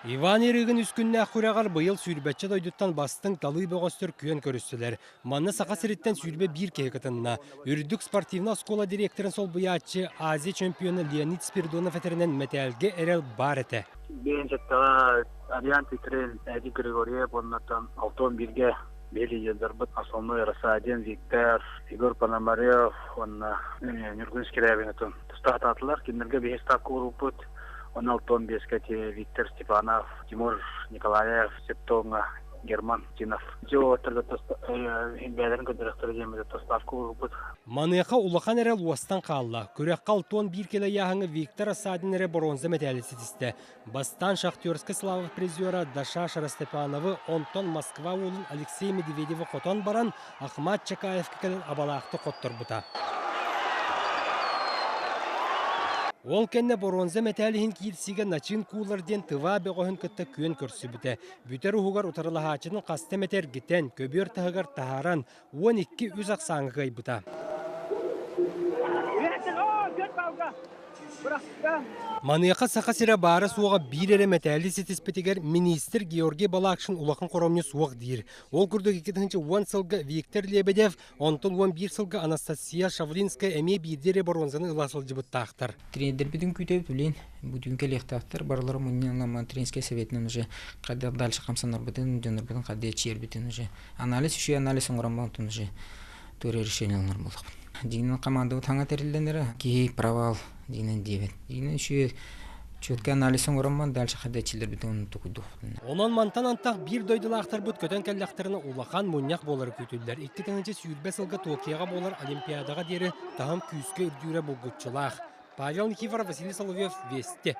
Иван Ерыгин үс күннээх күрэҕэр быйыл сүүрбэччэ дойдуттан бастыҥ талыы бөҕөстөр күөн көрүстүлэр. Манна Саха сириттэн 21 киһи кытынна. Үрдүк спортивнай оскуола дириэктэрин солбуйааччы Азия чемпиона Леонид Спиридонов этэринэн мэтээлгэ эрэл баар этэ. Биэнсэттэҕэ Ариан Петрин, Эдик Григорьев уонна Алтон бииргэ биһи лидердарбыт основной Рассадин, Виктор, Егор Пономарев уонна Ньургун Скрябин тустаатаатылар. Кинилэргэ биһи ставка уурбуппут. Он алтон биэскэ Виктор Степанов, Тимур Николаев, Септоҥҥа Герман Тинов. Бэйэлэрин көрдөрөхтөрө диэн ставка уурбуппут. Маныаха улахан эрэл уостан хаалла. Күрэххэ алтон биир кило ыйааһыҥҥа Виктор Рассадин эрэ боруонса мэтээли ситистэ. Бастаан Шахтерскай Слава призера Даша Шарастепановы, онтон Москва уолун Алексей Медведевы хотон баран, Ахмат Чакаевка кэлэн абалаахтык хотторбута. Ол кэннэ боруонса мэтээл иһин киирсиигэ Начин Куулар диэн Тыва бөҕөһүн кытта күөн көрсүбүтэ. Бүтэр уһугар утарылаһааччытын хаста эмэтэ эргитэн, көбүөр таһыгар таһааран, 12 үс ахсааҥҥа кыайбыта. Маныаха Саха сирэ баара-суоҕа биир эрэ мэтээли ситиспитигэр миниистир Георгий Балакшин улахан хоромньу суох диир. Ол курдук 2010 сылга Виктор Лебедев, онтон 11 сылга Анастасия Шавлинская эмиэ биирдии эрэ боруонсаны ыла сылдьыбыттаахтар. Тренердэрбитин күүтэбит билин бүтүн кэлиэхтээхтэр барылара мунньан тренерскэй советынан уже хайдах дальше хамсанарбытын, дьоннорбутун хайдах чиэрбитин уже анализ үчүгэй анализ оҥорон онтон уже туора решение ылынар буоллахпын. Дьиҥинэн командабыт хаҥа тэриллэн эрэ киһи провал дьиҥинэн диэбэт. Дьиҥинэн үчүгэй четкий анализ оҥороммун дальше хайдаччыларбытын тукуйдуохпун. Онон мантан антах биир дойдулаахтарбыт көтөн кэллэхтэринэ улахан мунньах буолара күүтүллэр. 2020 сылга Токиоҕа буолар Олимпиадаҕа диэри таһым күүскэ үрдүүрэ булгуччулаах. Павел Никифоров, Василий Соловьев, Вести.